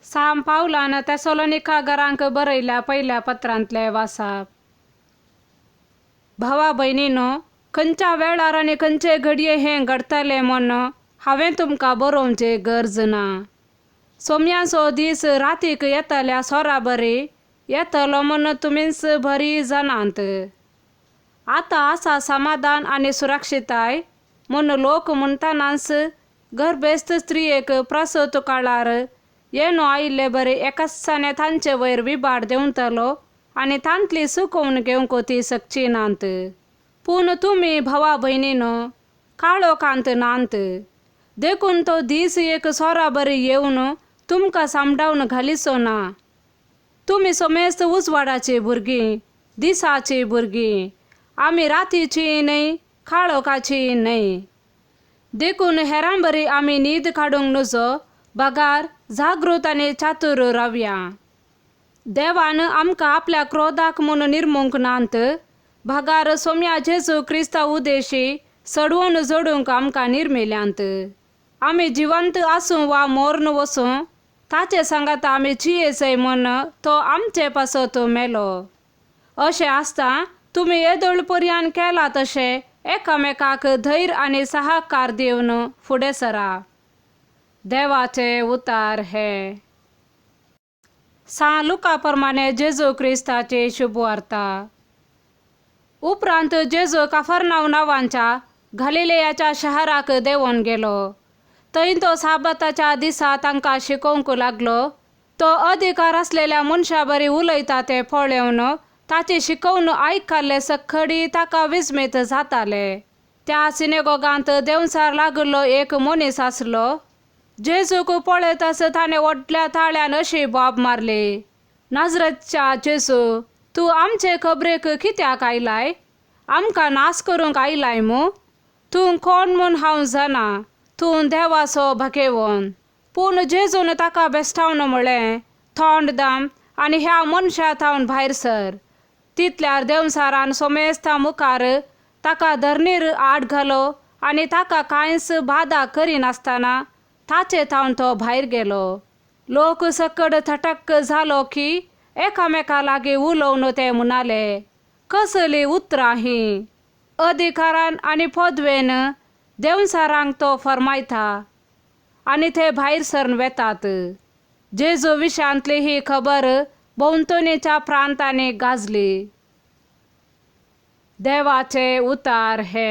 साम पावलान तेसोलोनिका घरांक बरयल्या पयल्या पत्रांतले वासाप. भावा भयणीनो, खंयच्या वेळार आनी खंयचे घडये हें घडटलें म्हूण हांवें तुमकां बरोवचें गरज ना. सोम्याचो दीस रातीक येतल्या सोरा बरी येतलो म्हूण तुमीच बरी जाणात. आतां आसा समाधान आनी सुरक्षिताय म्हूण लोक म्हणटनाच गर्भेस्त स्त्रियेक प्रसूत काळार येणो आयिल्ले बरे एकासाने तांचे वयर विबाड देंवतलो आनी तांतली सुकोवन घेवंक ती शकची नात. पूण तुमी भावा भयणीनो काळोखांत नात, देखून तो दीस एक सोरा बरी येवन तुमकां सांबडावन घालिचो ना. तुमी समेस्त उजवाडाची भुरगीं, दिसाची भुरगीं. आमी रातीची न्हय, काळोखाची न्हय. देखून हेरां बरी आमी न्हीद काडूंक नजो, बगार जागृत आनी चातुर रावया. देवान आमकां आपल्या क्रोधाक म्हूण निर्मूंक नात, भागार सोम्या जेजू क्रिस्ता उदेशी सडवून जोडूंक आमकां निर्मिल्यांत. आमी जिवंत आसूं वा मोर्न वसूं, ताचे सांगात आमी जियेचय म्हूण तो आमचे पासत मेलो. अशें आसता तुमी येदोळ पर्यान केला तशें एकामेकाक धैर्य आनी सहाकार दिवन फुडें सरा. देवाचे उतार हे. सां लुका प्रमाणे जेजू क्रिस्ताची शुभवार्ता. उपरांत जेजू काफरनाव नांवांच्या गालिलेयाच्या शहराक देंवोन गेलो. थंय तो साबाताच्या दिसा तांकां शिकोवंक लागलो. तो अधिकार आसलेल्या मनशा बरी उलयता तें पळोवन ताची शिकोवन आयकल्ले सखडी ताका विस्मीत जाताले. त्या सिनेगोगांत देंवचार लागिल्लो एक मनीस आसलो. जेजूक पळयताच ताणें व्हडल्या ताळ्यान अशी बोब मारली, नाजरतच्या जेजू, तूं आमचे खबरेक कित्याक आयलाय? आमकां नाश करूंक आयलाय मू? तूं कोण म्हूण हांव जाणा, तूं देवाचो भागेवन. पूण जेजून ताका बेश्टावन म्हळें, थोंड दाम आनी ह्या मनशा थावन भायर सर. तितल्यार देंवचारान सोमेस्ता मुखार ताका धरणीर आड घालो आनी ताका कांयच बादा करिनासतना ताचे थावन तो भायर गेलो. लोक सकड थटक्क जालो की एकामेका लागीं उलोवन ते म्हणाले, कसलीं उतरां हीं? अधिकारान आनी पदवेन देंवचारांक तो फर्मायता आनी ते भायर सरन वेतात. जेजू विशांतली ही खबर भोंवतणीच्या प्रांतांनी गाजली. देवाचे उतार हे.